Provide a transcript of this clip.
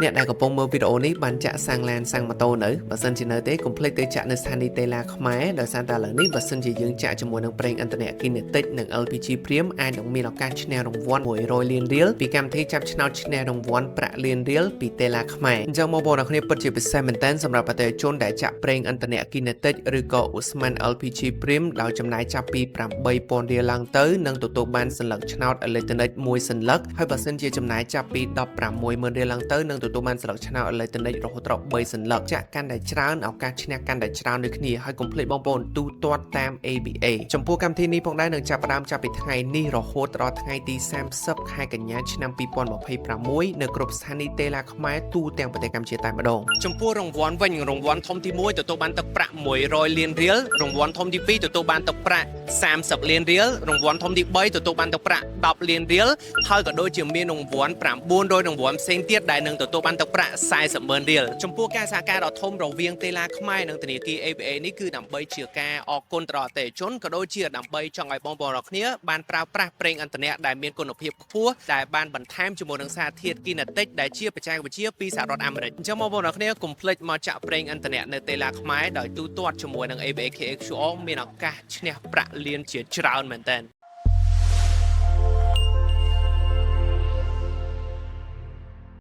អ្នកដែលកំពុងមើលវីដេអូនេះបានចាក់សាំងឡានសាំងម៉ូតូនៅបើសិនជានៅទេកុំភ្លេចទៅចាក់នៅស្ថានីយ៍តេឡាខ្មែរដោយសារតែឥឡូវនេះបើសិនជាយើងចាក់ជាមួយនឹងប្រេងឥន្ធនៈគីនេតិចនិង LPG ព្រាមអាចនឹងមានឱកាសឈ្នះរង្វាន់100លានរៀលពីកម្មវិធីចាប់ឆ្នោតឈ្នះរង្វាន់ប្រាក់លានរៀលពីតេឡាខ្មែរអញ្ចឹងបងប្អូនអរគ្នាពិតជាពិសេសមែនទែនសម្រាប់អតិថិជនដែលចាក់ប្រេងឥន្ធនៈគីនេតិចឬក៏ឧស្ម័ន LPG ព្រាមដោយចំណាយចាប់ពី8000រៀលឡើងទៅនឹងទទួលបានសន្លឹកឆ្នោតអេឡិចត្រូនិកមួយសន្លឹកហើយបើសិនជាចំណាយចាប់ពី160,000រៀលឡើងទៅនឹងទទួលបានសន្លឹកឆ្នោតអេឡិចត្រូនិករហូតដល់3សន្លឹកចាក់កាន់តែច្រើនឱកាសឈ្នះកាន់តែច្រើនដូចគ្នាហើយកុំភ្លេចបងប្អូនទូទាត់តាម ABA ចំពោះកម្មវិធីនេះផងដែរនឹងចាប់ផ្ដើមចាប់ពីថ្ងៃនេះរហូតដល់ថ្ងៃទី30ខែកញ្ញាឆ្នាំ2026នៅគ្រប់ស្ថានីយ៍តេឡាខ្មែរទូទាំងប្រទេសកម្ពុជាតែម្ដងចំពោះរង្វាន់វិញរង្វាន់ធំទី1ទទួលបានទឹកប្រាក់100លានរៀលរង្វាន់ធំទី2ទទួលបានទឹកប្រាក់30លានរៀលរង្វាន់ធំទី3ទទួលបានទឹកប្រាក់10លានរៀលហើយក៏ដូចជាមានរង្វាន់900រង្វាន់ផ្សេងទៀតដែលនឹងទទួលបានទឹកប្រាក់40ម៉ឺនរៀលចំពោះការសហការដ៏ធំរវាងតេឡាខ្មែរនិងធនាគារ ABA នេះគឺដើម្បីជាការអរគុណទៅដល់អតិថិជនក៏ដូចជាដើម្បីចង់ឲ្យបងប្អូនរាល់គ្នាបានប្រើប្រាស់ប្រេងឥន្ធនៈដែលមានគុណភាពខ្ពស់ដែលបានបន្ថែមជាមួយនឹងសារធាតុគីណេតិកដែលជាបច្ចេកវិទ្យាពីសហរដ្ឋអាមេរិកអញ្ចឹងបងប្អូនរាល់គ្នាកុំភ្លេចមកចាក់ប្រេងឥន្ធនៈនៅតេឡាខ្មែរដោយទូទាត់ជាមួយនឹង ABA KHQR មានឱកាសឈ្នះប្រាក់លានជាច្រើនមែនទែន។